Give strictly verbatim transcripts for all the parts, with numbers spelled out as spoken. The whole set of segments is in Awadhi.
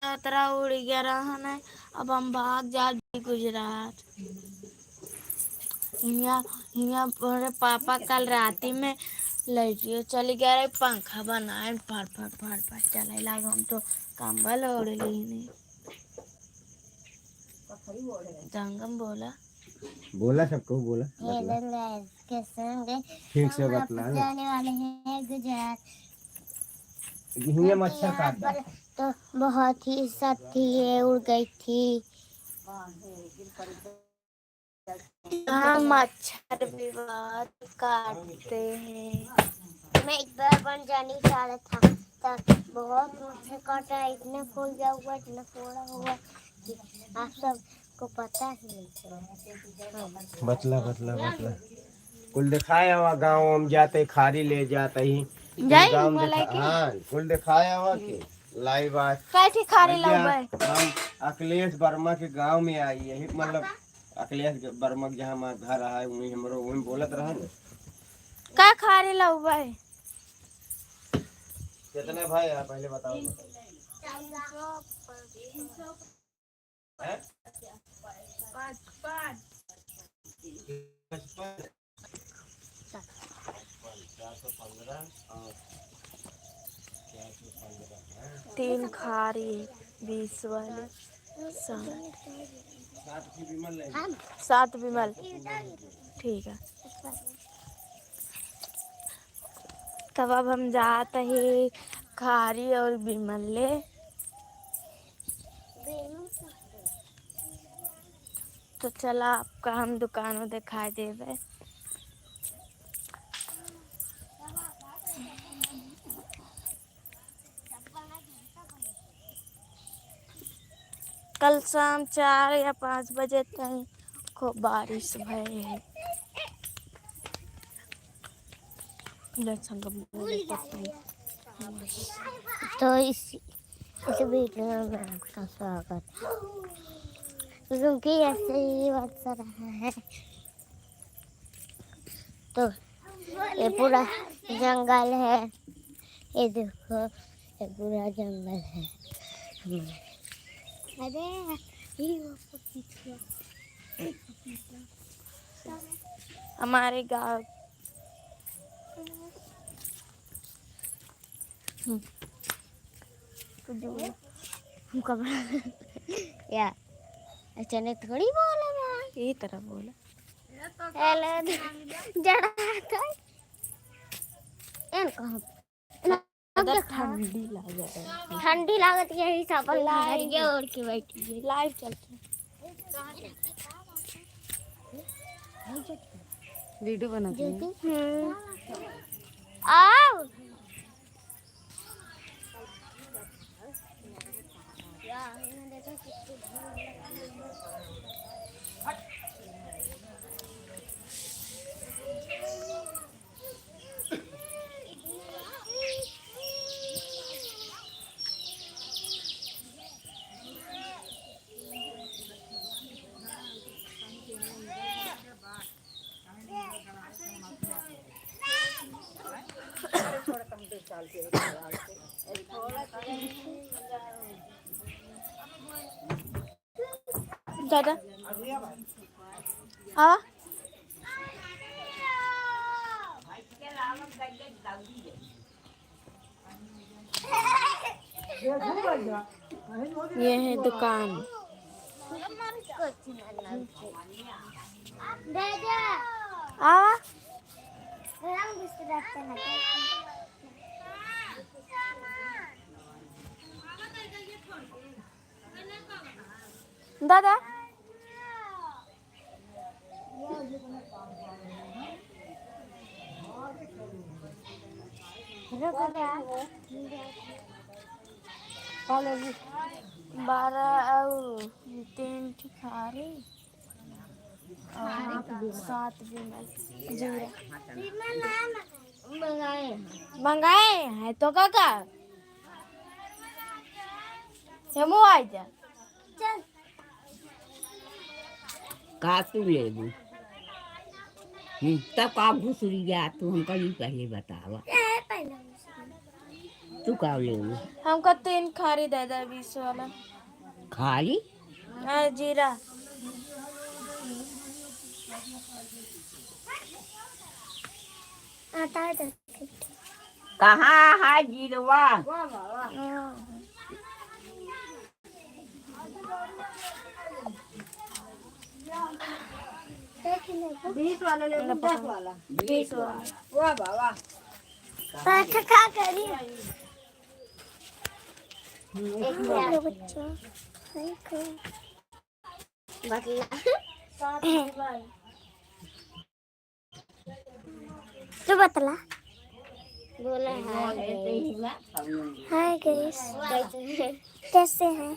खतरा उड़ गया रहा नहीं, अब हम भाग जाब गुजरात। हियाँ, हियाँ मेरे पापा कल राती में लाइटियो चली गया रहे, पंखा बनाए फर फर फर फर चले लाग, हम तो कंबल ओढ़ ली नहीं। जंगम बोला। बोला सबको, बोला, बतला। हेलो गाइस, कैसे होंगे? ठीक से हम बतला ना। जाने वाले हैं गुजरात। हियाँ मच्छर काट रहा। तो बहुत ही सख्त थी, ये उड़ गई थी। हाँ, मच्छर भी बहुत काटते हैं। मैं एक बार बन जाने चाह रहा था, तब बहुत मच्छर काटा, इतने फूल गया हुआ, इतना फोड़ा हुआ कि आप सबको पता ही नहीं चला। हाँ। बतला, बतला, बतला। कुल दिखाए हवा गाँव, हम जाते खारी ले जाते ही। जाई गाँव में दिखा-, लेके? हाँ, कुल दिखाए हवा के। लाई बात। कैसे खारी भैया, लउबे? हम अखिलेश वर्मा के गाँव में आई, यही मतलब अखिलेश वर्मा के जहाँ हमार घर है, वहीं हमरो, वहीं बोलत रहा ना। का खारी लउबे? कितना भाई है, पहले बताओ। हैं? पचपन। चार सौ पन्द्रह और चार सौ पन्द्रह, हाँ। तीन खारी, बीस वाले, सात। सात विमल। ठीक है। तब अब हम जात ही खारी और विमल ले। तो चला, आपका हम दुकानों दिखाई देबे। कल शाम चार या पाँच बजे तक खूब बारिश भय है। ले संग बोले पप्पू। तो इस, इस वीडियो में आपका स्वागत है। क्योंकि ऐसे ही बात कर रहा है। तो ये पूरा जंगल है, ये देखो, ये पूरा जंगल है। अरे, ये वो पपीता। हमारे गाँव। हम्म। तो जो हमका बड़ा या ऐसे नहीं थोड़ी बोला भाई। ये तरह बोला। हेलो, जड़ा कर। एन कहाँ? अब देख, ठंडी लागत है। ठंडी लागत, यही साबल लाइव। लहरिया ओढ़ के बैठी है। लाइव चलते हैं। वीडियो बनाते हैं। हम्म। आओ। दादा। आ? ये है दुकान। आ? दादा। बारह और तीन ठिकारी और सात विमल, जीरा। मंगाए हैं। मंगाए हैं तो का का? हमू आ जा। चल। का तू लेबू? हम्म, तब का घुसुरी गया तू, हमका ई पहले बतावा। ए, पहले घुसुरी। तू का लेबू? हमका तीन खारी दे दे, बीस वाला। खारी? हाँ, जीरा। आटा दे। कहाँ है जीरवा? हाँ। बीस वाला ले लो, दस वाला। बीस वाला। वाह, वाह, वाह। पाँच का करी। एक हेलो बच्चों, हाय करो। बतला। तू बतला। बोला हाय guys। हाय guys। कैसे हैं? कैसे हैं?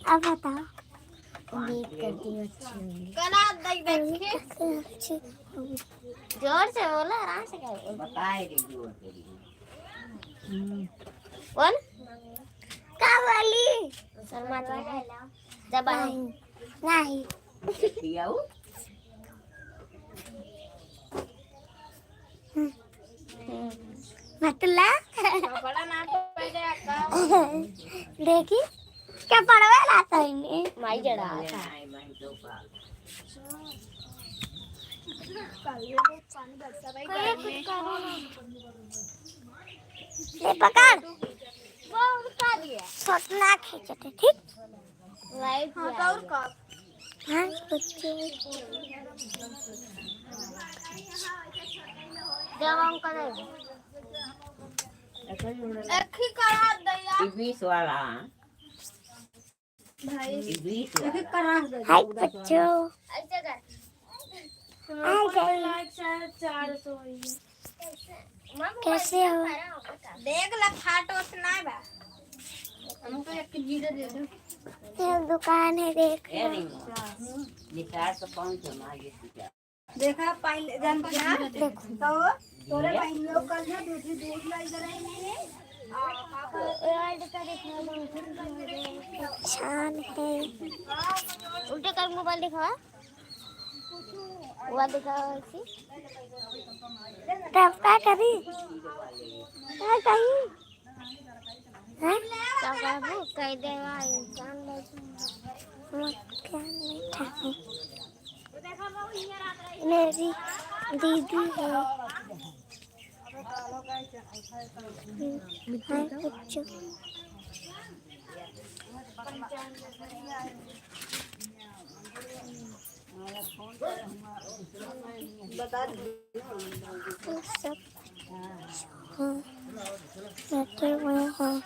अब बताओ। उम्मीद करती हूँ अच्छी होंगी। उम्मीद करती हूँ अच्छी होंगी। जोर से बोला, आराम से क्या बोल? बताए रे जोर से। हम्म। बोल। का बोली? शर्मा तो है। जब नहीं, नहीं। पियाऊ? हम्म। मतला? कपड़ा ना पहने का? देखी, कपड़वे लाता है ने। माई जड़ा। ले पकड़। वो उठा दिया। छोटना खींचते, ठीक? लाइट हाँ, तो और का? हाँ, बच्चे। जब हम करेंगे। एक ही करा दैया। ई बीस वाला। भाई, ई बीस वाला। एक एक करा दैया। हाय, बच्चों। ऐसे कर। हाय, guys। लाइक शायद चार सौ ही है। कैसे हो? देख ला, फाट ओट ना बा। हमको एक जीरो दे दो। ये दुकान है, देख लो। निकाल तो कौन से मार ये पूजा। देखा, पहले जान के ना। देखो। तो तोरे बहन लोग कल जो दूसरी दूध लाई जरा ही नहीं है। शान है। उल्टे कर मोबाइल दिखावा। हुआ देखा ऐसी। तब का करी? का कही? हैं? का कहबू? कह देवा इंसान। मक्खन मीठा है। मेरी दीदी है। हम्म, हाँ, बच्चों। सब, हाँ, बैठे हुए हैं।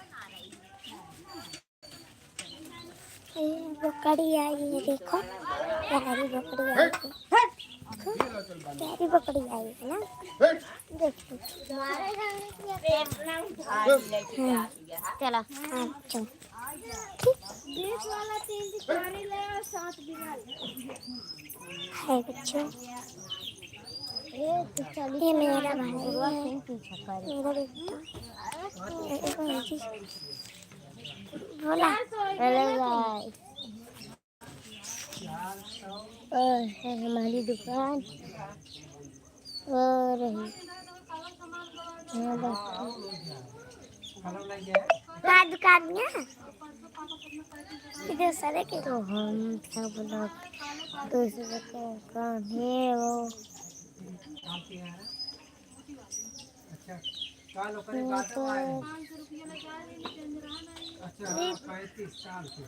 ये बकरी आई है, देखो, प्यारी बकरी आई है। हाँ, प्यारी बकरी आई है ना, देखो। हाँ। चला। हाँ, चल। ठीक। बीस वाला तीन की कारी ले और सात बीघा ले। हाय बच्चों। ये तो चालीस ये मेरा भाई है। मेरा बेटा। बोला। Hello guys। और है हमारी दुकान। और रही। यहाँ बैठो। का दुकान है? इधर सारे के। तो हम सब लोग दूसरे के दुकान है वो। अच्छा, काल ओकरे ये बाटे तो आए हैं। अच्छा, पैंतीस साल के।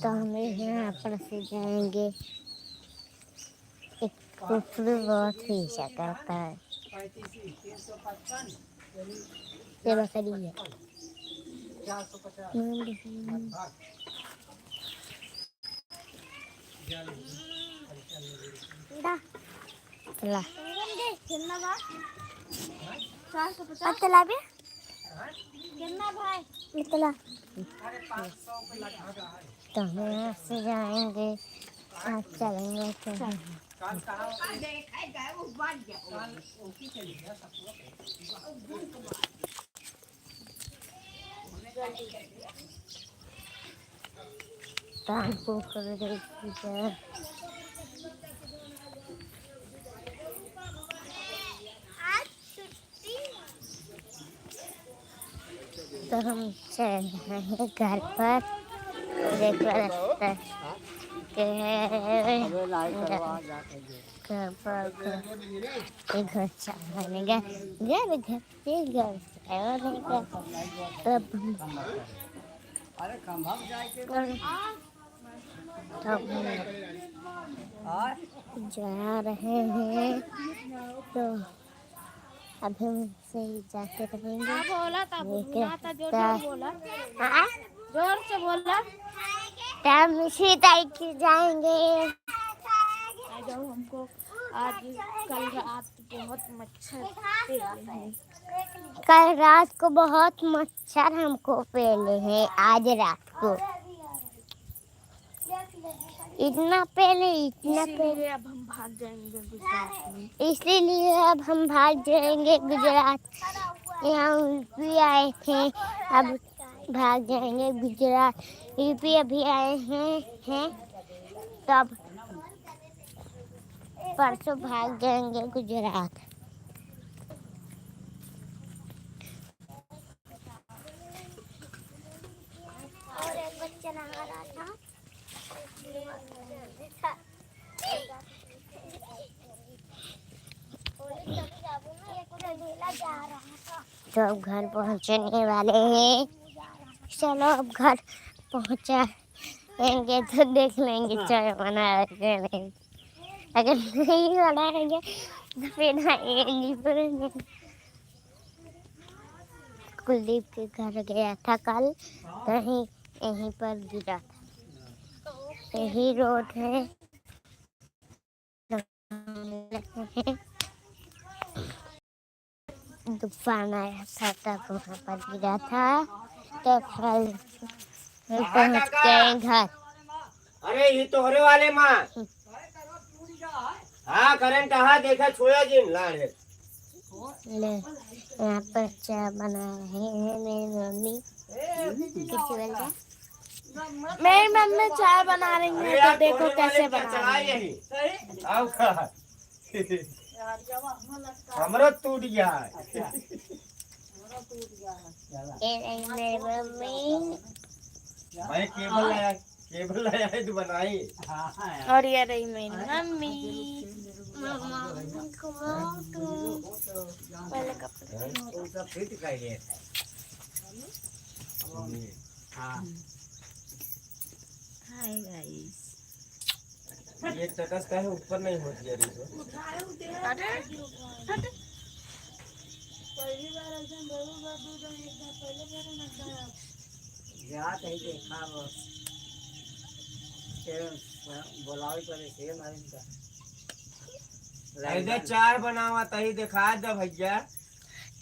तो हम यहाँ पर से जाएंगे। एक कुकुर बहुत ही सकता है। पैंतीस, तीन सौ पचपन, ये बकरी है। चार सौ पचास। हम्म। दा। चला। कितना बा? चार सौ पचास। पतला बे? कितना भाई? इतना। तो हम यहाँ से जाएंगे, आप चलेंगे तो। काम को कर देती है। तो हम चल रहे हैं घर पर। देखो रास्ता के घर पर, घर, ये घर चल रहे हैं, घर, घर, घर, ये घर, और घर। तब हम तो हम जा रहे हैं, तो अभी हम से ही जाते रहेंगे। हाँ, बोला था, लेकिन बोला था, जोर से बोला। हाँ? जोर से बोला। तो हम इसी टाइप के जाएंगे। आ जाओ, हमको आज, कल रात बहुत मच्छर पेले हैं। कल रात को बहुत मच्छर हमको पेले हैं, आज रात को। इतना पेले, इतना पेले। इसीलिए अब हम भाग जाएंगे गुजरात में। इसीलिए अब हम भाग जाएंगे गुजरात। यहाँ यूपी आए थे, अब भाग जाएंगे गुजरात। यूपी अभी आए हैं, हैं, तो अब परसों भाग जाएंगे गुजरात। और एक बच्चा नहा रहा था। तो अब घर पहुँचने वाले हैं। चलो, अब घर पहुँचाएंगे तो देख लेंगे, हाँ। चाय बनाएंगे नहीं। अगर नहीं बनाएंगे तो फिर आएंगे नहीं, फिर नहीं। कुलदीप के घर गया था कल, तो यहीं, यहीं पर गिरा था। यही रोड है। तूफान आया था तब वहाँ पर गिरा था, तो कल हम पहुँच गए घर। अरे, ये तोहरे वाले माँ। हाँ, करंट, हाँ, देखा, छोया जिन, लाड़े। ले, यहाँ पर चाय बना रहे हैं मेरी मम्मी। कैसे बन रहा? मेरी मम्मी चाय बना रही है, तो देखो कैसे बना रही है। आओ का? हमरो टूट गया है। ये रही मेरी मम्मी। मैं केबल लाया, केबल लाया है तो बनाई। और ये रही मेरी मम्मी। मम्मी को तू पहले कपड़े। हाँ? वो सब फिट कर लिए। हाँ। Hi guys. ये चकस काहे ऊपर नहीं होती है अभी तो? अरे, हट। जात है देखा बस। फिर बुलावे पड़े से मारे इनका। अरे चाय बनावा तही देखा दे भैया।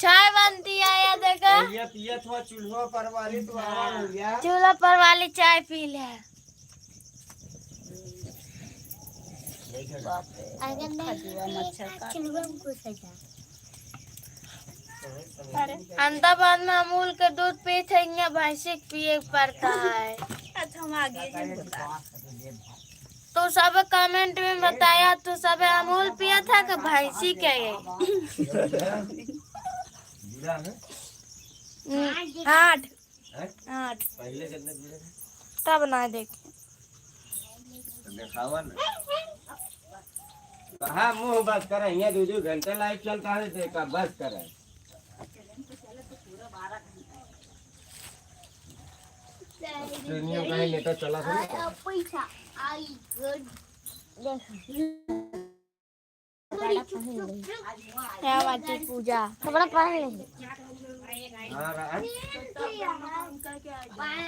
चाय बनती है, ये देखा। भैया पियत हुआ चूल्हा पर वाली तो आवा भैया। चूल्हा पर वाली चाय पी ले। अगर नहीं पिए तो चूल्हा में घुस जा। अहमदाबाद में अमूल के दूध पीत है, यहाँ भैंसी के पिए के पड़ता है। अच्छा, हम आगे ही बता। तो सब कमेंट में बताया, तू सब अमूल पिया था कि भैंसी के है? हम्म, आठ। हैं? आठ। पहले कितने जुड़े थे? तब ना देखे। तो दिखावा ना। कहाँ मुँह बस करे, यहाँ दो दो घंटे लाइव चलता है, देखा बस करे। ट्रेनियों का ही नेता चला था ना। पैसा आई गुड। क्या बात है पूजा? कपड़ा पहन ले।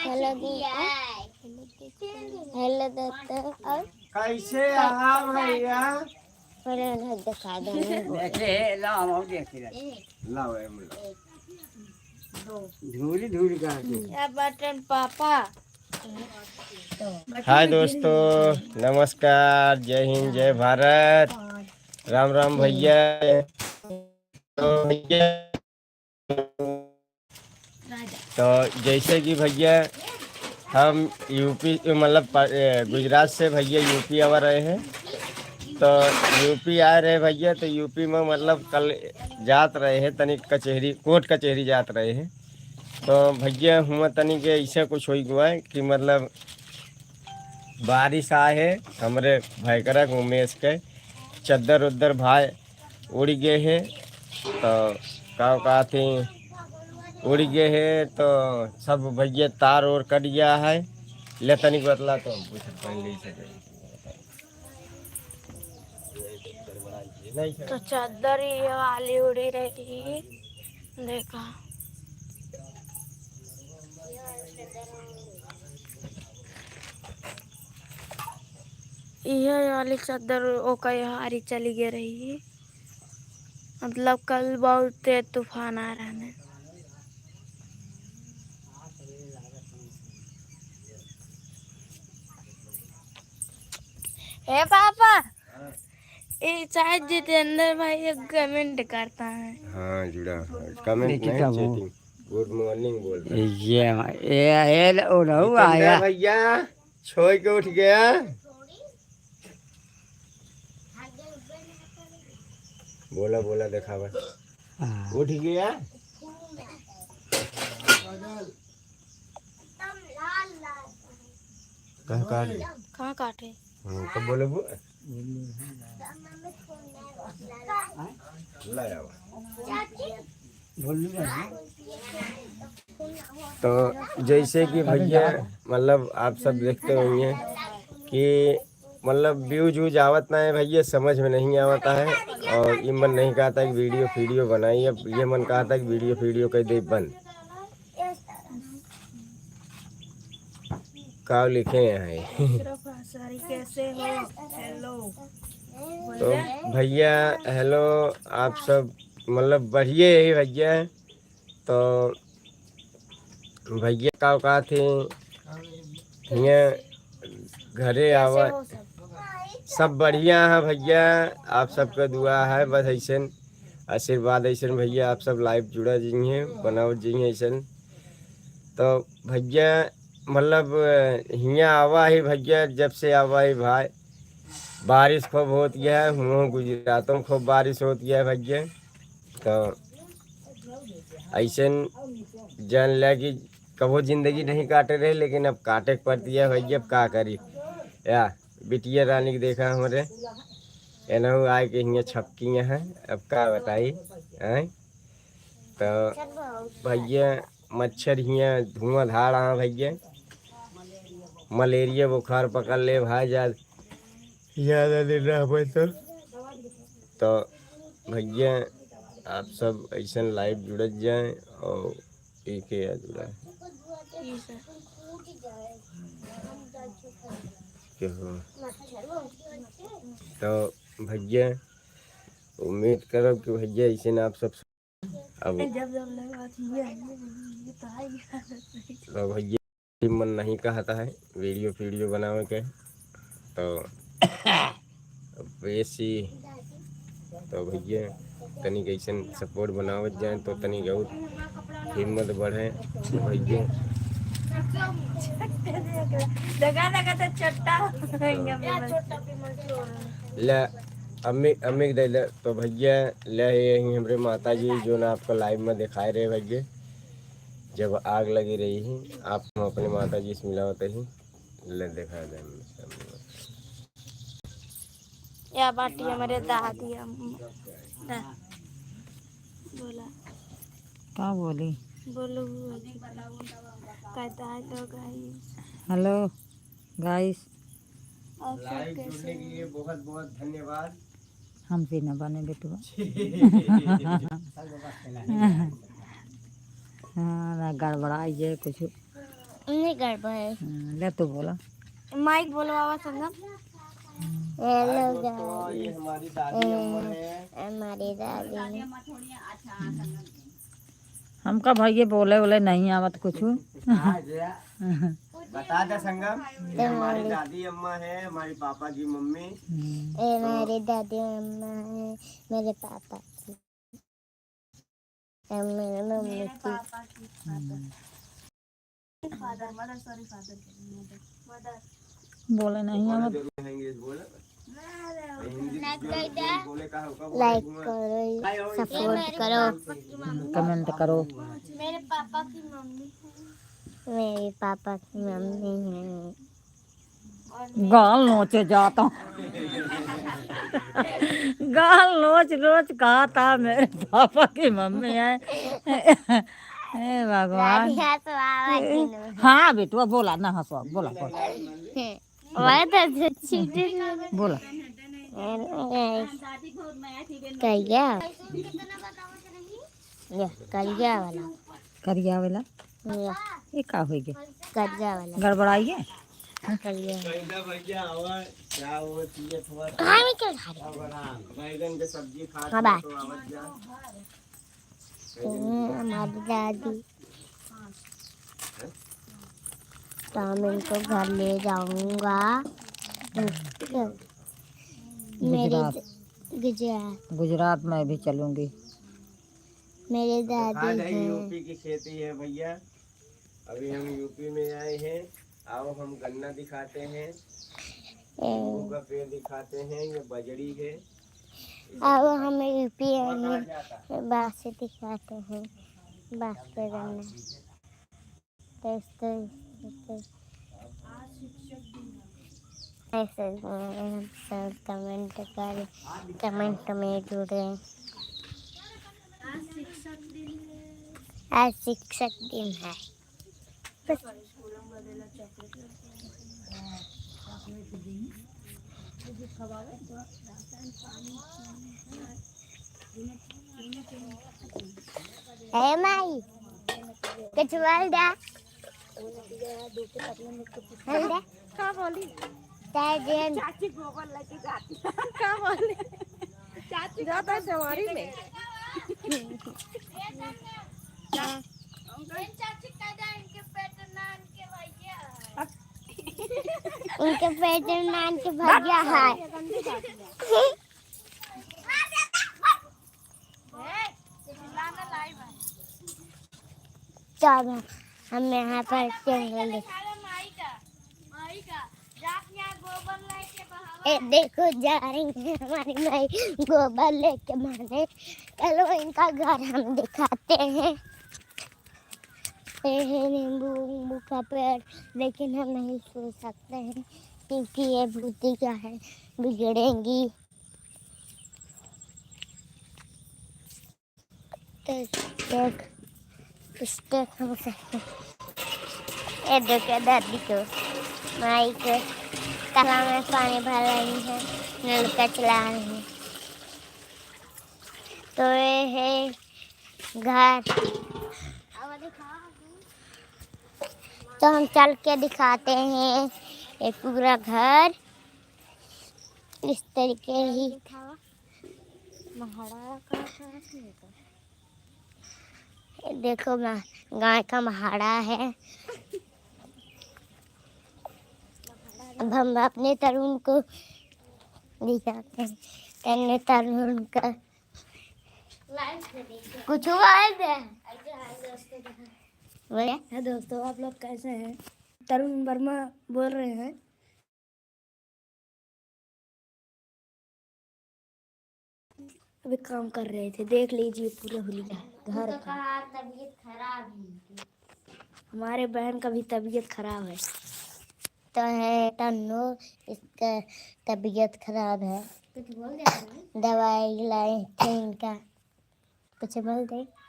हेलो दीदी। हेलो दोस्तों, और कैसे आहा भैया? अरे घर दिखा दे। देखे, लाओ, हम देख ले। लाओ, ए मुला। धूरी, धूरी कहाँ के? क्या बटन पापा? हाय दोस्तों, नमस्कार, जय हिंद, जय भारत, राम राम भैया। तो भैया, तो जैसे कि भैया हम यूपी, मतलब प-, ए, गुजरात से भैया यूपी आवा रहे हैं। तो यूपी आए रहे भैया, तो यूपी में मतलब कल जात रहे हैं तनी कचहरी, कोर्ट कचहरी जात रहे हैं। तो भइया, हुआ तनी के ऐसा कुछ होइ गवा है कि मतलब बारिश आए है, हमरे भयकरा के उमेश के चद्दर उद्दर भाई उड़ गए है। तो का कहते हैं, उड़ गए है तो सब भइया तार ओर कट गया है। ले तनी बतला तो हम पूछत पहले ही से। तो चद्दर ये वाली उड़ी रही, देखा। ये वाली चद्दर ओका हारी चली गई रही, मतलब कल बहुत तेज तूफान आ रहा है। हे पापा, ये शायद जितेंद्र भाई एक कमेंट करता है। हाँ, जुड़ा है। कमेंट देखी नहीं, का वो? चैटिंग। गुड मॉर्निंग बोल रहा है। ये, ये, ये, ओ, रहू जितेंद्र आया। भैया, छोड़ के उठ गया। बोला, बोला, देखावा। हाँ। उठ गया। कहाँ काट दे? कहाँ काटे? हाँ, तब बोले वो। ला आओ। तो जैसे कि भैया, मतलब, आप सब देखते होंगे कि, मतलब, व्यूज व्यूज आवत ना है भैया, समझ में नहीं आवता है। और ये मन नहीं कहता कि वीडियो फीडियो बनाई, अब ये मन कहता कि वीडियो फीडियो कर दे बंद। का लिखे हैं? कैसे हो? हेलो। तो भैया, हेलो, आप सब, मतलब, बढ़िया है भैया। तो भैया का औकात है, हियाँ घरे आवा। सब बढ़िया है भैया, आप सबके दुआ है, बस ऐसन आशीर्वाद, ऐसन भैया आप सब लाइव जुड़ा जइहें, बनावत जइहें ऐसन। तो भैया, मतलब, हियाँ आवा ही भैया, जब से आवा ही भाई, बारिश खूब होत है, हुओं गुजरातों में खूब बारिश होत है भैया। तो ऐसन जान ला कि कबो जिंदगी नहीं काटे रहे, लेकिन अब काटे के पड़ती है भैया, अब का करी। या बिटिया रानी के देखा हमरे, एनहु आए के हियाँ छपकी हैं, अब का बताई, हैं? तो भैया, मच्छर हियाँ धुआंधार आ भैया, मलेरिया बुखार पकड़ ले भाई, जा ज्यादा दिन रहबे तो। तो भैया, आप सब ऐसन लाइव जुड़त जाएं और एक या जुड़ा है। ई सर। के हो? तो भैया, उम्मीद करब कि भैया ऐसे ना आप सब अब जब जब लगा ये, ये, ये तो आई। तो भैया, मन नहीं कहता है वीडियो फीडियो बनावे के, तो अब ऐसी, तो भैया, तनी कैसन सपोर्ट बनावत जाए तो तनी बहुत हिम्मत बढ़े भैया। देखा, देखा तो छोटा। ले, अम्मी, अम्मी के दे ले। तो भैया, ले यही हमरे माता जी, जो ना आपको लाइव में दिखाए रहे भैया, जब आग लगी रही ही, आप हम अपने माता जी से मिलावत ही। ले, देखा दे हमने सब। या बाटी हमरे दादी अम्मा। दा-, बोला। का बोली? बोलो, बोलो। कहता है तो गाइस। हेलो। गाइस। आप सब लाइव कैसे जुड़ने के हैं? लिए बहुत बहुत धन्यवाद। हमसे न बने बेटुआ। हाँ, ना गड़बड़ाई है कुछ। नहीं गड़बड़ है। हाँ, ले तू बोला। माइक बोलवावा संगम। हेलो दोस्तों, ये गाइस। हमारी दादी अम्मा है। हमारी दादी। हमका भैया बोले वोले नहीं आवत कुछ। बता दे संगम, ये हमारी दादी अम्मा है, हमारी पापा की मम्मी। हम्म। ये हमारी दादी अम्मा है, मेरे पापा की। और मेरे मम्मी की। Hmm. Father, mother, sorry, father, mother, mother. बोले नहीं आवत। जरूर है, इंग्लिश बोले। Like करो, support करो, comment करो। मेरे पापा की मम्मी, मेरे पापा की मम्मी है। गाल नोचे जाता। गाल नोच नोच कहा था, मेरे पापा की मम्मी है। हे भगवान। दादी हंसवावा की नोच। हाँ बेटुआ, बोला ना, हंसवा, बोला, बोला। वह तो अच्छी बोला। करिया, ये करिया वाला। करिया वाला। ये का होई गे? करिया वाला। गड़बड़ाई है? करिया वाला। कैसा भैया, और क्या वो चीजें थोड़ा हाँ, मैं क्या खा रही हूँ? बैगन के सब्जी खा हाँ, बात। तो आवत जा। हम्म, हमारी दादी। तो हम इनको घर ले जाऊंगा। मेरे गुजरात। द-, गुजरात। गुजरात मैं भी चलूंगी। मेरे तो खा दादी जाए, हैं। यूपी की खेती है भैया, अभी हम यूपी में आए हैं। आओ, हम गन्ना दिखाते हैं, ए। नींबू का पेड़ दिखाते हैं, ये बजड़ी है। आओ, हम यूपी आए हैं, बांस दिखाते हैं, बांस पे गन्ना। तो इस तरह से ऐसे हम सब comment करें, comment में जुड़े। आज शिक्षक दिन है। ए माई, कुछ बोल दे। बोल दे। का बोली? चाहे जेन। चाची गोबर लेके जाती। का बोली? चाची जाता है जवारी में। उनके पेट में नान के भैया है। चल, हम यहाँ पर टेंगल देख-, ए, देखो, जा रही है हमारी माई गोबर लेके माने। चलो, इनका घर हम दिखाते हैं। ये है नींबू उम्बू का पेड़, लेकिन हम नहीं छू सकते हैं क्योंकि ये भूतिया है, बिगड़ेंगी। तो देख, कुछ देख हम सकते हैं। ये देखो दादी को, माई को, तालाब में पानी भर रही है, नलका चला रही है। तो ये है घर। तो हम चल के दिखाते हैं ये पूरा घर। इस तरीके ही। देखो, मा-, गाय का महाड़ा है। अब हम अपने तरुण को दिखाते हैं। तन्ने तरुण का कुछ हुआ है बे? बोले? है दोस्तों, आप लोग कैसे हैं? तरुण वर्मा बोल रहे हैं। अभी काम कर रहे थे, देख लीजिए पूरा हुलिया घर उनका का। कहा तबीयत खराब है इनकी। हमारे बहन का भी तबीयत खराब है। तो है तन्नू, इसका तबीयत खराब है। कुछ बोल दे तन्नू। दवाई लाए थे इनका, कुछ बोल दे।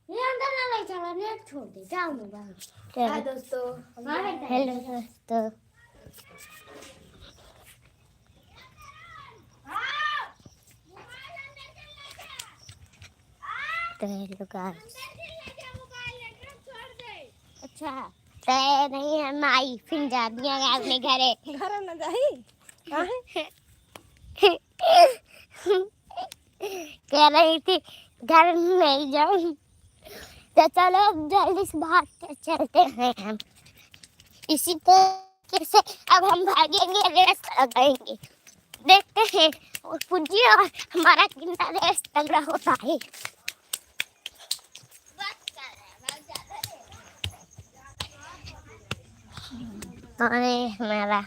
ये अंदर ना ले चला, नेट छोड़ दे, जाओ ना बाहर। चलो। हाय दोस्तों। हेलो दोस्तों। तो हेलो गाइस। अच्छा। तो नहीं है माई, फिर जा दिया अपने घरे। घर न जाई। काहे? कह रही थी घर नहीं जाऊँ। तो चलो अब जल्दी से भाग के चलते हैं हम। इसी तरीके से अब हम भागेंगे, रेस लगाएंगे, देखते हैं वो पुज्जी और हमारा कितना रेस तगड़ा होता है। अरे हमारा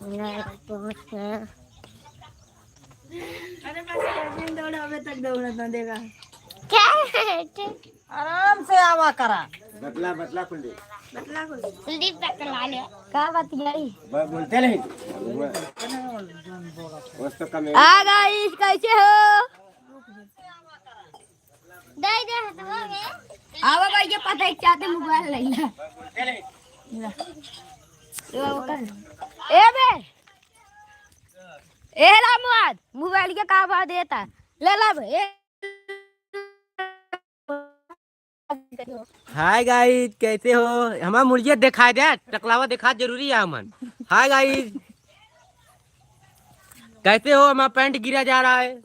घर पहुँच गया। अरे बस, कैसे दौड़ा, अबे तक दौड़ा था, देखा। क्या है? आराम से आवा करा। बतला, बतला कुलदीप। बतला कुलदीप। कुलदीप बतला ले। का बात भाई? ब-, बोलते नहीं। बस तो कम है। आ गाइस, कैसे हो? दे दे हथवा में। आवा भाई, ये पता है क्या ते मोबाइल ले ला। ए बे, ए ला मुआद, मोबाइल के का भाव देता? ले ला बे, ए। हाय गाइस, कैसे हो? हमारा मुर्गिया दिखाई दे, टकलावा दिखा जरूरी है हमन। हाय गाइस, कैसे हो? हमारा पैंट गिरा जा रहा है।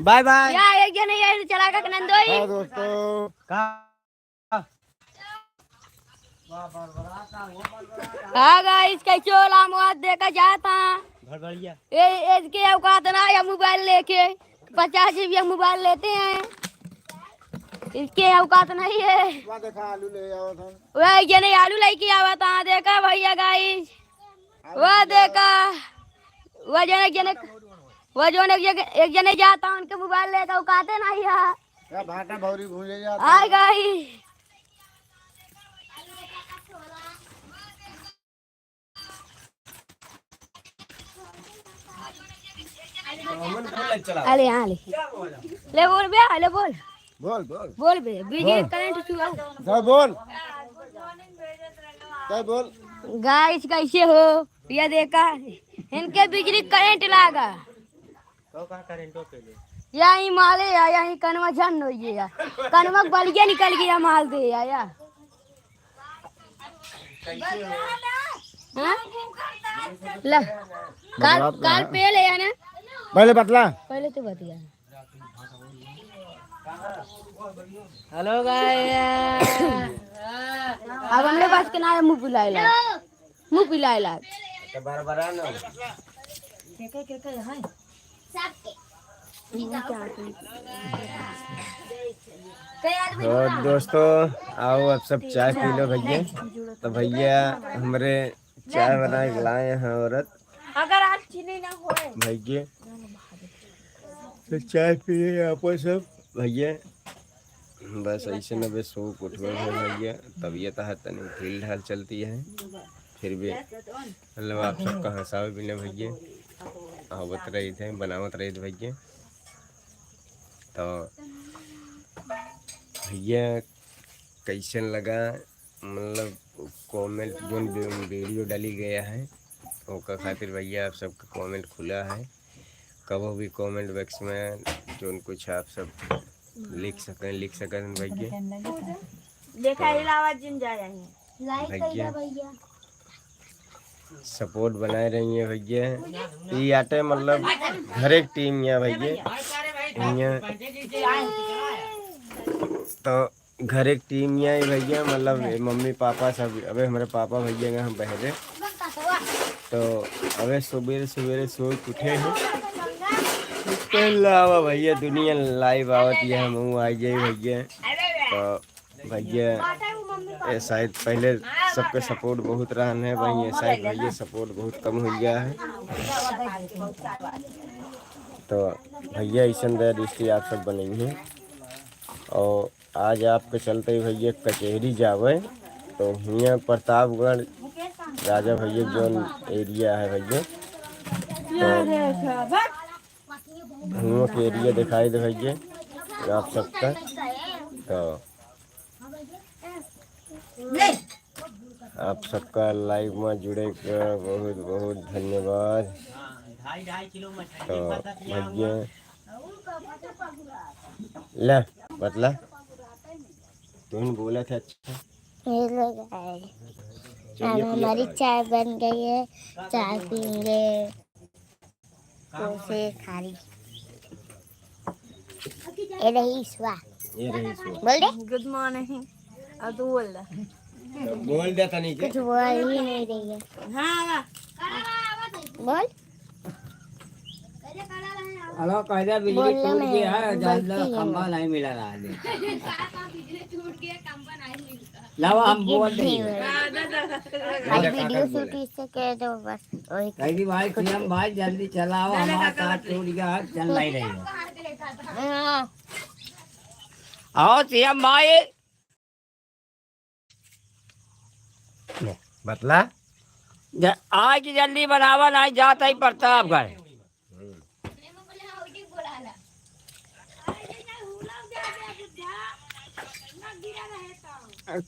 Bye bye. या एक जने ये चला का नंदोई। हाँ दोस्तों। का? हाँ गाइस, कैसे हो? लामो आज देखा जाता। भड़भड़िया। ए, इसके औकात ना है मोबाइल लेके। पचास जीबी मोबाइल लेते हैं, इसके औकात नहीं है। वह देखा आलू ले आवा था। वह एक जने आलू लेके आवा था, देखा भैया गाइस। आलू वह ले आवा। देखा, वह जने, एक जने, वह जने एक जने, एक जने जाता, उनके मोबाइल लेके औकाते नहीं है। क्या भाटा भौरी भूंजे जाता हाय है। गाइस। अरे हाँ ले। ले बोल बे, ले बोल। बोल, बोल। बोल बे, बिजली बोल। करंट छुआ। जा बोल। जा बोल। गाइस कैसे हो? ये देखा, इनके बिजली करंट लागा। तो का करेंटो के लिए? या ही माले या, या ही कनवा झन होइए या। कनवा के बलिया निकल गया माल दे या, या। हाँ? ला। काल, बतला काल ना। पहले या ना? पहले बतला। पहले तो बतिया। Hello guys. अब हमरे पास के ना है, मुंह फुलाए ला। मुंह पिलाए लाग। तो बरबरा न। के, के, के, के है? तो दोस्तों, आओ, आप सब चाय पी लो भैया। तो भैया हमरे चाय बना के लाए हैं औरत। अगर आज चीनी ना होए। भैया, तो चाय पिए आप सब भैया। बस ऐसे न बस सो के उठबे भइया, तबियत है तनी ढील ढाल चलती है, फिर भी मतलब आप सबका हंसावे बिना भइया आवत रही थे, बनावत रही थे भइया। तो भइया कैसन लगा, मतलब कमेंट जोन वी-, वीडियो डाली गया है ओकर खातिर भइया आप सबका कमेंट खुला है। कबो भी कमेंट बॉक्स में जोन कुछ आप सब लिख सकें, लिख सकें भइया। देखा, इलावा जिन जा रही है। लाइक भइया। कइला भइया। सपोर्ट बनाए रही है भइया। ई आटे मतलब घरे के टीम या भइया। भइया। तो घरे के टीम या भइया, मतलब ए, मम्मी पापा सब, अबे हमरे पापा भइया गए हैं बहरे। तो अबे सुबेरे सुबेरे सो के उठे हैं। तो लावा भइया, दुनिया लाइव आवत है, हम आ जाए भइया। तो भइया, ए, शायद पहले सबके सपोर्ट बहुत रहन है, वहीं ए, शायद भइया सपोर्ट बहुत कम हो गया है। तो भइया, ऐसन दया दृष्टि आप सब बनेंगे। और आज आपके चलते ही भइया कचहरी जावे, तो हियाँ प्रतापगढ़ राजा भइया जोन एरिया है भइया, तो हुआं के एरिया दिखाई दे भइया आप सबका। तो आप सबका लाइव में जुड़े के बहुत बहुत धन्यवाद। तो भइया ले बतला, तुम बोला था अच्छा। हेलो गाइस, अब हमारी चाय बन गई है, चाय पियेंगे। उसे खाली। ए रहीसवा। ए रहीसवा। बोल दे। Good morning. अब तू बोल दे। तो बोल दे तनी के। कुछ बोल ही नहीं रही है। हाँ, आवा। बोल। हेलो, कह दे बिजली बोलने टूट में गया है, जान लो, बोलती है खंभा ना। नहीं मिला रहा है। बिजली टूट गया, खंभा नहीं मिलता। लावा, हम बोल देई। भाई, वीडियो शूट इससे कह दो बस, वही। कह दी, "भाई, सीएम भाई, जल्दी चलाओ, हमारा कार टूट गया है, चल नहीं रही है।" हाँ। आओ सीएम भाई। ले, बतला। ज-, आज जल्दी बनावा, नहीं जात ही प्रतापगढ़।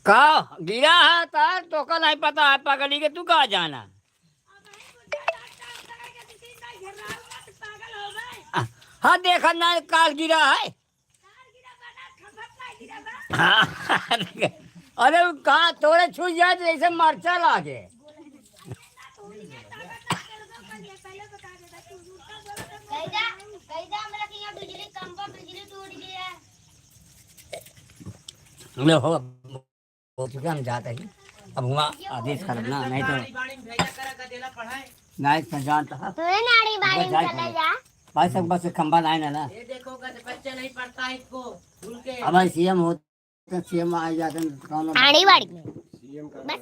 का गिरा है तार, तोका नहीं पता है पगली के, तू कहाँ जाना? हाँ, देखा ना, काल गिरा है। हाँ, अरे, कहाँ तोरे छू जाए तो जैसे मरचा लागे। कैदा, कैदा हमरा के यहाँ बिजली कम बा, बिजली टूट गया। ले हो, हो चुके हम जाते ही। अब हुआ आदेश करब ना, नहीं तो नाइट में जानता है। तू ही नाड़ी बाड़ी में चले जा। भाई सब बस खंबा लाइन है ना। ये देखो, गज बच्चा नहीं पड़ता है इसको, भूल के। अब भाई सीएम हो तो सीएम आ जाते हैं, कौन आड़ी बाड़ी में। बस।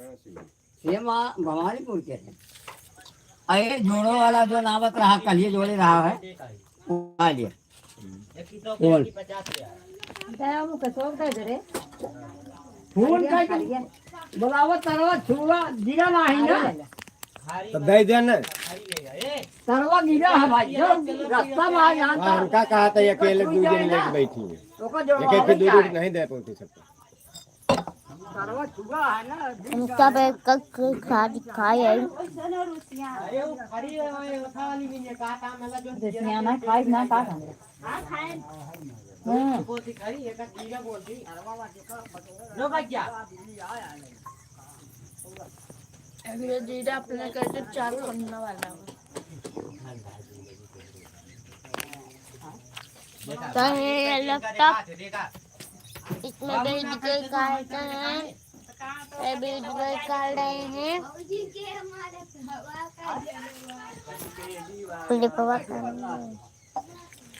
सीएम आ भवानीपुर के हैं। अरे जोड़ो वाला जो नावत रहा, कल ये जोड़े रहा है, वो आ लिया। बोल। दया मुख शोक दे दे रे। फोन कर, बुलावा, तरवा छुआ गिरा नाही ना। तो दे दे ना। तरवा गिरा है भाई, जो रास्ता में आ जाता। हाँ, हमका कहा था अकेले दो जन लेके बैठी है। ओका जो एक एक के दो दो नहीं दे पाती सबको। तरवा छुआ है ना। इनका पे कक खा, खाए है। अरे वो खड़ी है, वो ओथा वाली भी ये कहा था, मतलब जो जैसे यहाँ ना खाए ना, का खाए? हाँ, खाए। हाँ। लो भैया। अभी ये जीरा अपने करके चालू करने वाला हूँ। तो ये लैपटॉप इसमें भेज के निकालते हैं। ये बीच में निकाल रहे हैं। क्लिपवा करना है।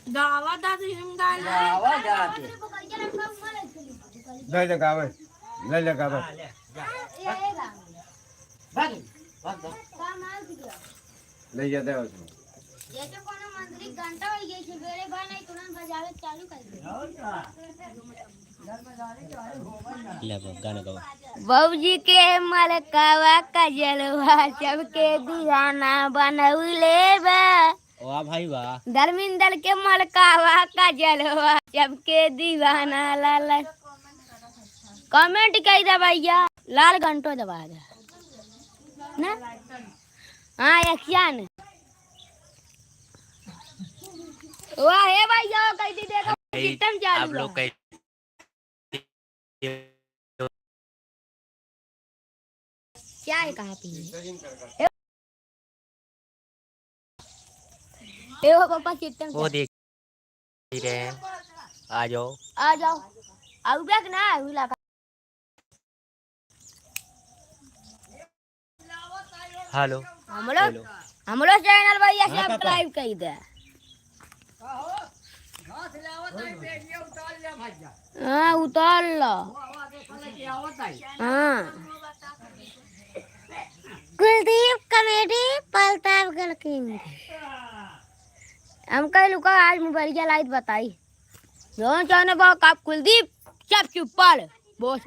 गावा दादी हम गाए। गावा दादी। ले ले गावे, ले ले गावे। भाग, भाग, भाग। ले जा दे उसमें। ये तो कोनो मांत्रिक घंटा हो गई, सवेरे बा नहीं, तुरंत बजावे चालू कर दे। ले अब गाना गावा। बाबूजी के मलकावा का जलवा, सबके दीवाना बनौले बा। वाह भाई वाह। धर्मेंद्र के मलकावा का जलवा, सबके दीवाना लाला। कमेंट कई दे भैया, लाल घंटो दबा दे। ना? हाँ, एक्शन। वाह, हे भैया, कह दी, देखो, भाई, सिस्टम चालू आप लोग है। कह क्या है, कहाँ पे है? ए हो पापा, सिस्टम वो क्या? देख रहे हैं। आ जाओ। आ जाओ। आऊ बैक ना, आऊ लगा। हेलो। हमरो, हेलो। हमरो चैनल भैया हाँ, पापा। सब्सक्राइब कर दे। हाँ, उतार लो। हाँ। कुलदीप कॉमेडी प्रतापगढ़ किंग। हम कह लुका आज मोबाइल के लाइट बताई। जौन चाहने बा का कुलदीप, चुप चुप पड़। बोस।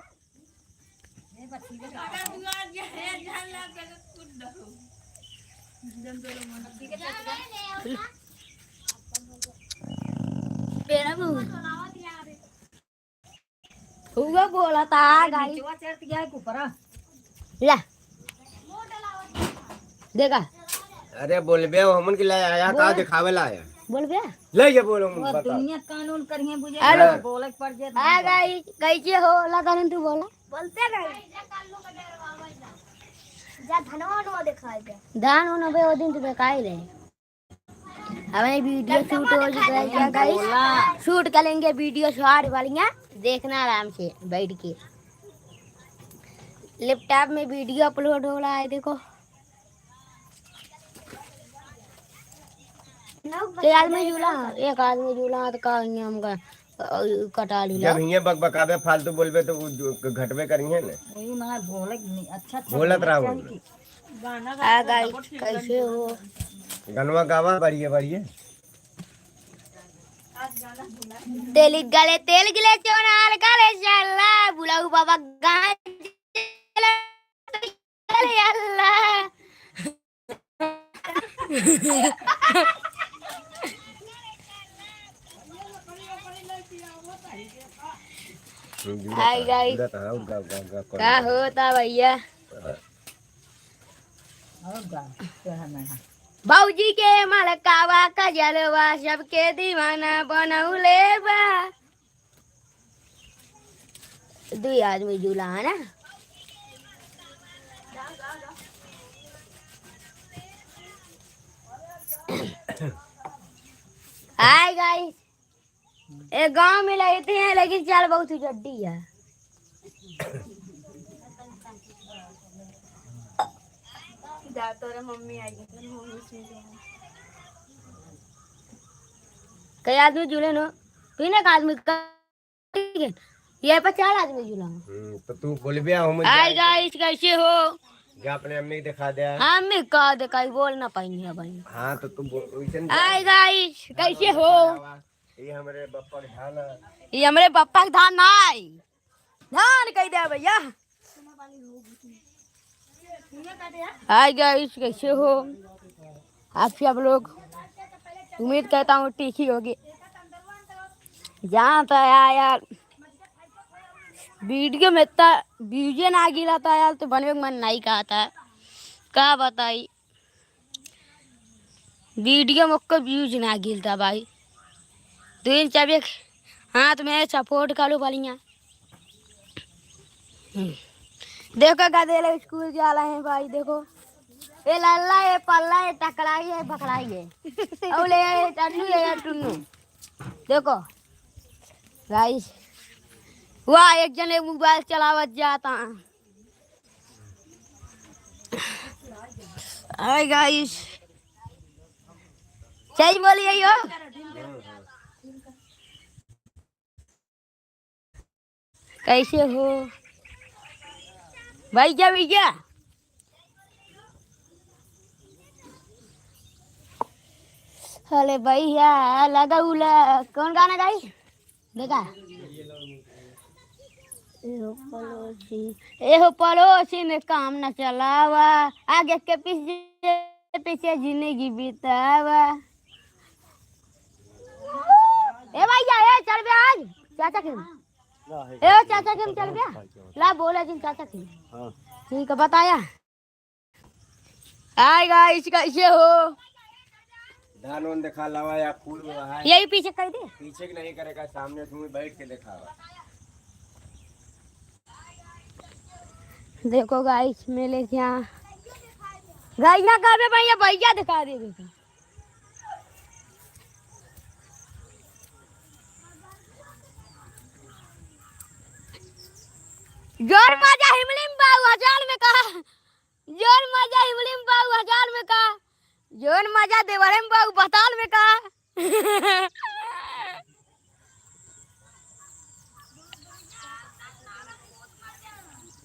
तेरा मुंह। हुआ बोला था, गाड़ी। नीचवा चढ़ गया है ऊपरा। ला। देखा। अरे बोलबे, वो हमन के ले आया, का बोल। दिखावे ला आया? बोलबे? ले ये बोलो, वो बता। दुनिया कानून करिए बुझे, हेलो। बोले के पड़ जाए। आ गई, कैसे हो? ला कानून तू बोला। बोलते नहीं। जा धनवा वनवा दिखाए दे। धान उन अबे वो दिन तो दिखाई रहे। हमें वीडियो शूट हो चुका है क्या गाइस? शूट करेंगे वीडियो शॉर्ट वालियाँ, देखना आराम से बैठ के। लैपटॉप में वीडियो अपलोड हो रहा है, देखो। तो आदमी झूला, एक आदमी झूला तो का हमका और कटा ली जब ना। हियाँ बकबकाबे, फालतू बोलबे तो उ जो घटबे करिहे ने। वही ना बोले कि नहीं, अच्छा, अच्छा बोलत बोले, रहा चाहे बोलबे। कि गाना आ गाए गाइस, कैसे हो? गनवा गावा, बढ़िया, बढ़िया। तेल गले, तेल गिले, चोनाल गले, चला, बुलाऊ बाबा गाँव चला, अरे अल्लाह। Hi guys. का होता भैया? भौजी के मलकावा कजलवा सबके दीवाना बनौले बा। दुई आदमी झूला है ना। हाय गाइस, ए गांव में रहते हैं लेकिन चाल बहुत ही जड्डी है। जा तोरे मम्मी आई है, मम्मी सुन रही है। कई आदमी जुड़े न, तीन एक आदमी का, ठीक है, ये पर चार आदमी जुड़ा। हम्म, तो तू बोलबे, हम हाय गाइस, कैसे हो? जा अपने अम्मी के दिखा दे। अम्मी का दिखाई, बोल ना पाएंगे भाई। हाँ, तो तू बोल, वैसे नहीं हाय गाइस, कैसे हो? ये हमरे बप्पा के धान है। ये हमरे बप्पा के धान ना आई। धान कह दे भैया। हाय गाइस, कैसे हो आप सब लोग? उम्मीद करता हूँ ठीक ही होगी। जहाँ तो यार, यार, वीडियो में इतना व्यूजे ना गिला था यार, तो बनवे के मन नहीं कहा था। का बताई, वीडियो में कोई व्यूज ना गिलता भाई। तो इन चाबिया हाथ में सपोर्ट करो बलिया। हम्म। देखो गदेले स्कूल जाला है भाई, देखो। ए लल्ला, ए पल्ला, ए टकराई, ए पकड़ाई है। और ले ए टन्नू, ए टुन्नू। देखो गाइस, वाह, एक जने मोबाइल चलावत जाता। हाय गाइस, सही बोलिए यो। कैसे हो भैया? भैया, अरे भैया, लगा उला, कौन गाना गाई? देखा, ए हो पड़ोसी, ए हो पड़ोसी में काम न चलावा, आगे के पीछे, पीछे जिंदगी बितावा। ए भैया, ए चल बे आज चाचा के, ए चाचा के हम चल बे, ला बोला जिन चाचा के। हाँ। ठीक है, बताया। हाय गाइस, कैसे हो? धान वान दिखा लावा या फूल में है। यही पीछे कर दे। पीछे के नहीं करेगा, सामने तुम बैठ के दिखावा। देखो गाइस, मेले क्या गाइस ना कहबे भैया, भैया दिखा दे देखो। जोर मजा हिमलिम बाऊ हजार में कहा। जोन मजा हिमलिम बाऊ हजार में का, जोन मजा देवरे में बाऊ बताल में का।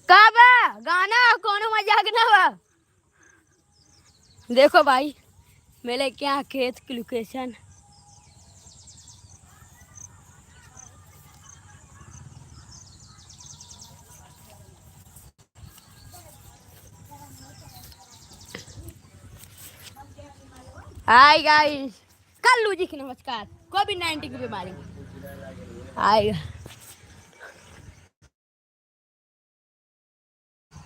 का बा गाना, कोनो मजाक ना बा। देखो भाई, मेरे क्या खेत की लोकेशन। हाय गाइस, कल्लू जी की नमस्कार। कोविड नाइन्टीन की बीमारी। हाय।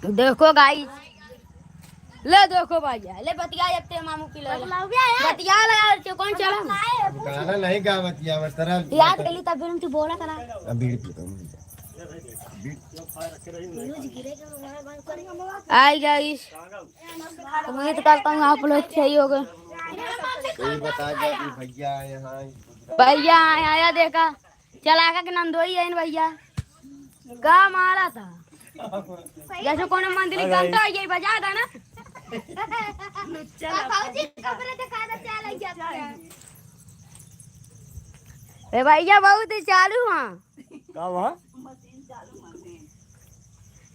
देखो गाइस, ले देखो भैया, ले बतिया जब ते मामू की ले। बतिया ले यार, क्यों कौन चला? अब गाना नहीं गा बतिया, बस तरह याद कर ली तब फिर हम तू बोला करा। अब बीड़ी पीता हूँ। आई गाइस, उम्मीद करता हूँ आप लोग सही हो गए। कोई बता गया कि भैया आए हैं। भैया आए, आया देखा, चलाका के नंदोई है भैया। का मारा था? जैसे कोनो मंदिर अरे। घंटा हो गई, बजा देना। लुच्चा अब भौजी के कपड़े दिखा दे, चल आई जाते हैं। ए भैया, बहुत ही चालू हाँ। का वहाँ?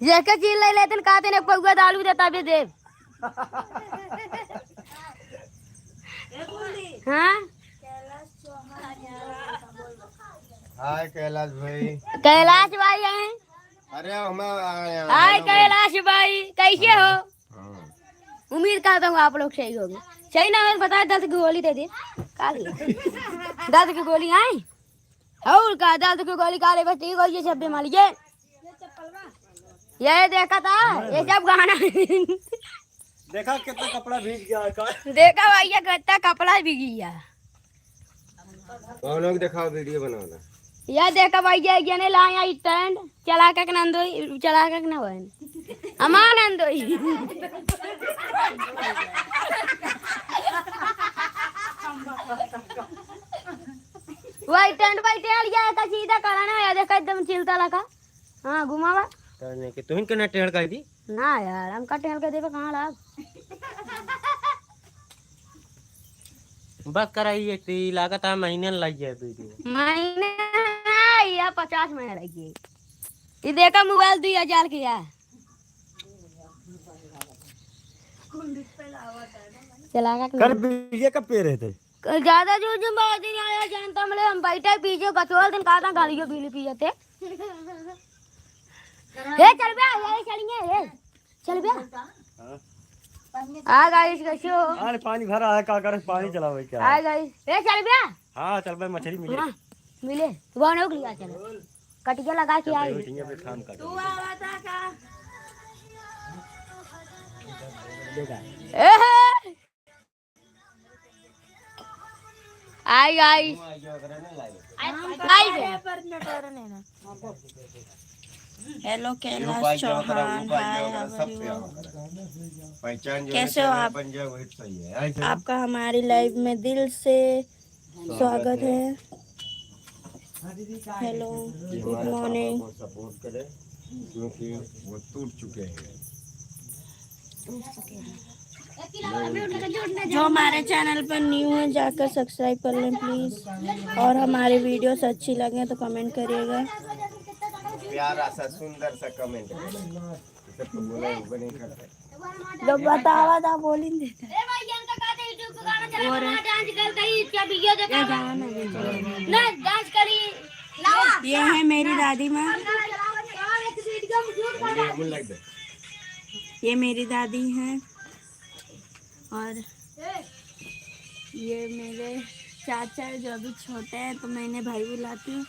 जेके चीज ले लेते न, कहते न, "एक पौवा दारू दे, तबे देब।" हाँ? हाय कैलाश भाई। कैलाश भाई हैं। अरे, हम आ, आ, हाय कैलाश भाई, कैसे हो? हाँ। उम्मीद करता हूँ आप लोग सही होंगे। सही ना हो तो बताए, दर्द की गोली दे दे। का ली? दर्द की गोली आए? और का, दर्द की गोली खा ले, बस ठीक हो, ये सब बीमारी ये। ये देखा था, ये सब गाना। देखा कितना कपड़ा भीग गया है का? देखा भैया, कितना कपड़ा भीग गया। कौनो के देखाओ, वीडियो बनाओ ना। यह देखा भैया, ये ने लाया स्टैंड, चला के नंदोई, चला के ना बहन। हमार नंदोई। वही टेंट बैठे लिया है, तो सीधा करना है, देखा एकदम चिलता लगा। हाँ, घुमावा। करने के तुहिन के ना टेढ़ कर दी। ना यार, हमका टेढ़ कर देबे कहाँ लाग? बस कराई एक ती लागत है महीने लग गया वीडियो। महीने ना, या पचास महीने लग गए। ये देखा मोबाइल दुई हजार के है। चला का कर बीजे का पेड़ है ते? ज्यादा जोर से बात नहीं आया, जानता मिले हम बैठे पीछे कचोल दिन का था गालियों बीली पिए थे। हे चल बे, ये चलिए, हे चल बे। हाँ। आ गाइस, कैसे हो? अरे पानी भरा है, का करे, पानी चलावे क्या? आ गाइस, हे चल बे। हाँ, चल बे, मछली मिले। हाँ, मिले। वो नोक लिया चल। कटिया लगा के चल बे, आई। उठिया पे काम कर। तू आवा था का? देखा। ए हे। आई, आई। आई, आई। हेलो कैलाश चौहान, हाय, how are you? कैसे हो आप? आपका हमारी लाइव में दिल से स्वागत है। Hello, good morning. सपोर्ट करें, क्योंकि वो टूट चुके हैं। जो हमारे चैनल पर न्यू है, जाकर सब्सक्राइब कर लें प्लीज, और हमारे वीडियोस अच्छी लगे तो कमेंट करिएगा। प्यारा सा सुंदर सा कमेंट। तो बतावा था, बोली नहीं देता। और ये गाना ना बोल। ये है मेरी दादी माँ। ये मेरी दादी हैं और ये मेरे चाचा है जो अभी छोटे हैं, तो मैं इन्हें भाई बुलाती हूँ।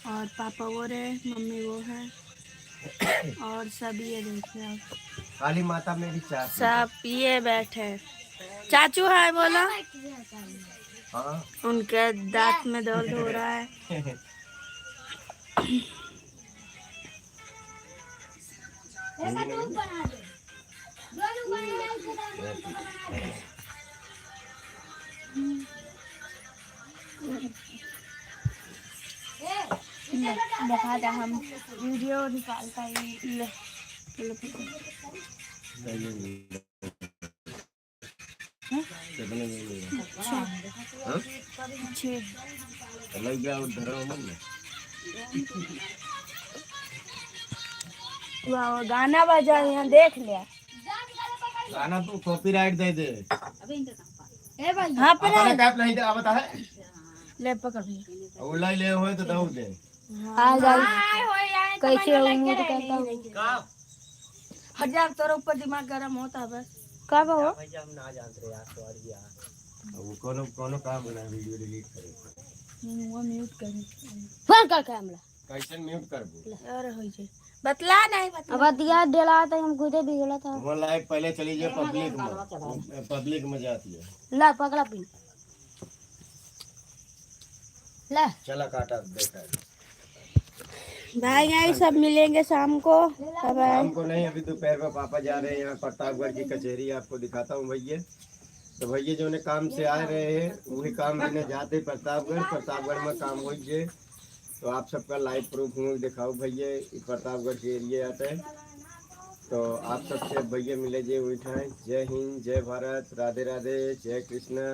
और पापा वो रहे, मम्मी वो है। और सब ये देखिए आप। काली माता में भी चार सब ये बैठे। चाचू हाय बोला। हाँ। उनके दांत में दर्द हो रहा है। ले, दिखा दे, हम वीडियो निकालता ही ले। कितने में मिला? छः। हाँ? छः। अलग जाओ, धरो मत ना। वाह, गाना बजा, यहाँ देख लिया। गाना तू कॉपीराइट दे दे। ए भाई। हाँ, पर अपना कैप नहीं दे, आवता है। ले पकड़ भैया। वो लाई ले हुए तो दऊ दे। हाँ, जाओ। कैसे हो, मूड करता हूँ। का? हजार तोर ऊपर दिमाग गरम होता है बस। का बा हो? भैया, हम ना जानते यार, सॉरी यार। अब वो कोनो, कोनो काम बना, वीडियो डिलीट करे। हम्म, वो म्यूट कर। फोन कर कैमरा। कैसे म्यूट करबो? अरे होई जे। बतला नहीं, बतला। अब बतिया डेला तो हम खुदे बिगड़ा था। वो लाइव पहले चली जाए पब्लिक में। पब्लिक में जाती है। ला, पकड़ा पिन। ला। चला काटा, देखा। भाई, यहीं सब मिलेंगे शाम को। Bye bye. शाम को नहीं, अभी दोपहर में पापा जा रहे हैं यहाँ प्रतापगढ़ की कचहरी, आपको दिखाता हूँ भैया। तो भैया जो ने काम से आ रहे हैं, वही काम बिना जाते प्रतापगढ़, प्रतापगढ़ में काम हो जे। तो आप सबका लाइव प्रूफ हूँ दिखाओ भैया, ये प्रतापगढ़ के एरिया आता है। तो आप सबसे भैया मिले जे उठाए। जय हिंद, जय भारत, राधे राधे, जय कृष्णा।